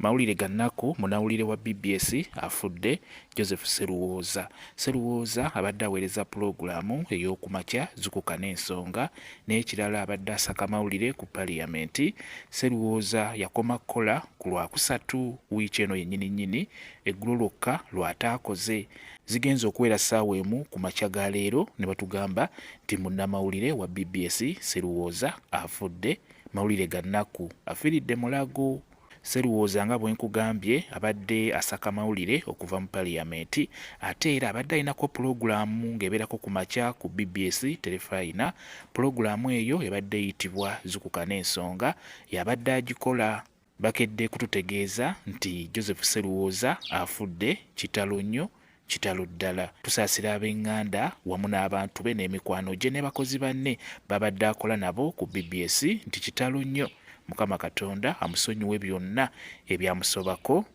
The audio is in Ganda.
Mawulire ga nnaku, Munawulire wa bbs afudde, Joseph Sseruwooza. Sseruwooza abadde aweereza pulogulaamu ey'okumakya Zukuka n'ensonga n'ekirala abadde asaka mawulire ku Parliament. Sseruwooza yakoma kukola ku Lwakusatu wiiki eno yennyini nnyini, eggulo lwokka lw'ataakoze. Zigenze okuwera ssaawa emu ku makya ga leero ne batugamba nti munnamawulire wa bbs Sseruwooza afudde. Mawulire ga nnaku, afiiridde Mulago. Sseruwooza nga bwe nkugambye abadde asaka mawulire okuva mu Parliament ate era abadde alinako pulogulaamu ng'ebeerako ku makya ku bbs Terefayina. Pulogulaamu eyo ebadde eyitibwa Zukuka n'ensonga y'abadde agikola. Bakedde kututegeeza nti Joseph Sseruwooza afudde. Kitalo nnyo, kitalo ddala. Tusaasira ab'enganda wamu n'abantu be n'emikwano gye ne bakozi banne b'abadde akola nabo ku bbs nti kitalo nnyo. Mukama Katonda amusonyiwe byonna ebyamusobako.